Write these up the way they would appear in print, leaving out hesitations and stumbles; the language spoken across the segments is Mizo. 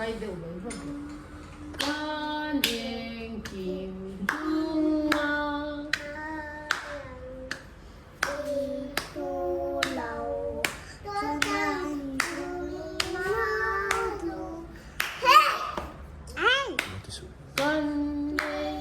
Zai deuh mai hlawm lo. Kan engkim chunga. Kan nei.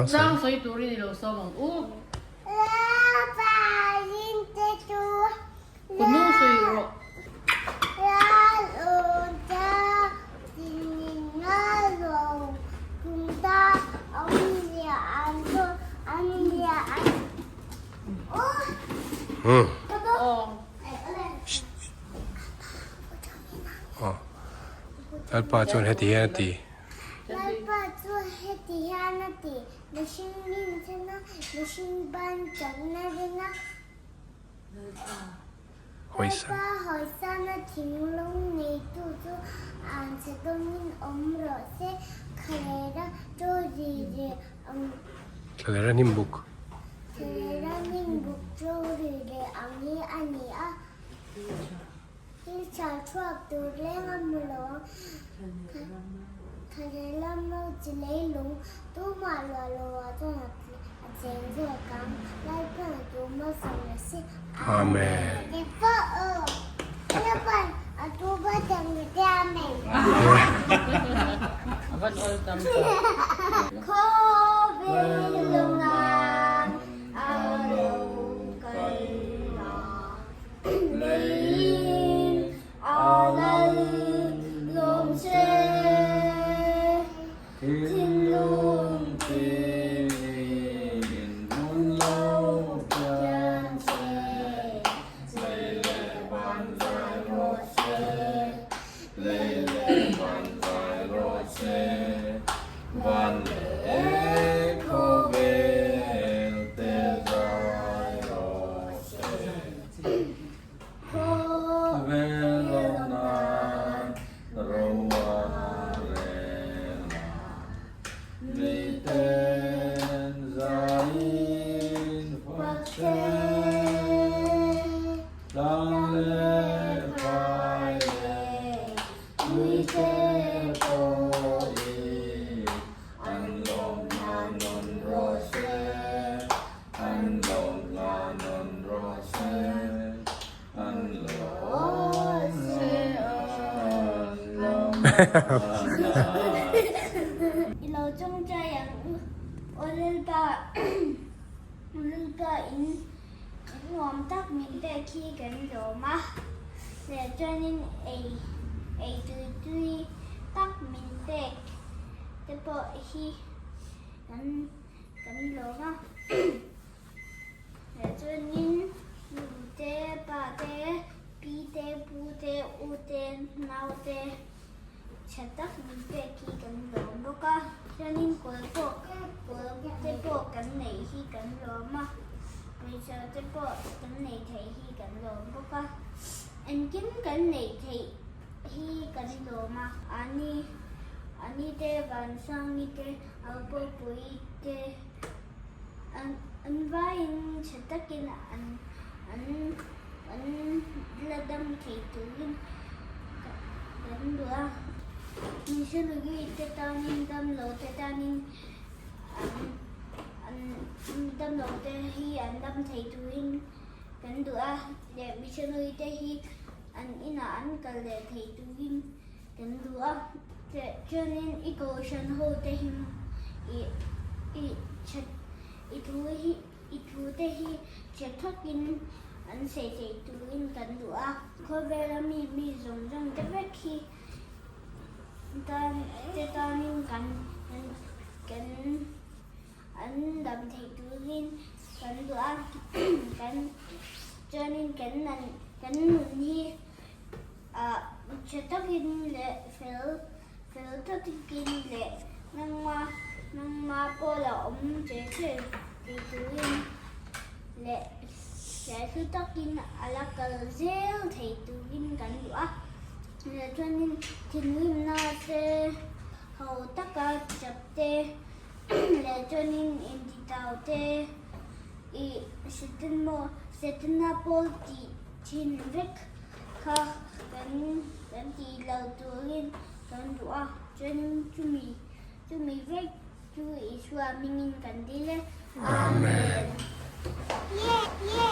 Tlang sawi turin i lo sawm ang u. Kut nung sawi rawh. Lalpa chuan heti hian a ti. Lalpa chu heti hian a ti. Mihring rinchhana mihring ban chakna ringa. Lalpa hawisana thinglung neitu chu an chhe dawngin awm rawh se, Thlaler a chaw ri reh ang. Thlaler a hnim buk. Thlaler a hnim buk chaw ri reh ang hi a ni a. Thil tha chhuak tur reng a hmu lo ang. Thlaler lama chi leilung tumah luah loah chuan a cheng zawk ang. Lalpan a tu malsawm la si. Amen. I lo chawngchai ang u. Aw Lalpa, Lalpa in nuam tak min pek hi kan lawm a, leh chuanin ei ei tui tui tak min pek te pawh hi kan kan lawm a. Leh chuanin nu te, pa te, pi te, pu te, u te, nau te tha tak min pek hi kan lawm bawk a. Chuanin kawl pawh kawl te pawh kan neih hi kan lawm a, pawisa te pawh kan nei theih hi kan lawm bawk a. Engkim kan neih theih hi kan lawm a. Ani ani te Vansangi te Aupawpui te. An vaiin tha takin an an an la dam thei turin kan duh a. Missionary te tanin damlo te tanin an an damlo te hi an dam thei turin kan duh a. Leh missionary te hi an inah an kal leh thei turin Kan duh a, chuanin i kohhran ho te hi i i that i thu hi i thu te hi that thakin an sawi thei turin kan duh a. Khawvela mi mi zawng zawng te vek hi tan te tanin kan kan kan an dam thei turin kan duh a, kan chuanin kan kan nun hi. Ah tha takin leh fel Fel takin leh nangma nangma pawh la awm che che tih turin leh hriathlu takin a la kal zel thei turin kan duh a. Leh chuanin thinrimna te ho taka chap te leh chuanin intitau te ih Satan maw Satana pawl tih thin vek kha kan kan tih lo turin kan duh a, chuanin chumi chumi vek chu Isua hmingin kan dil e. Amen.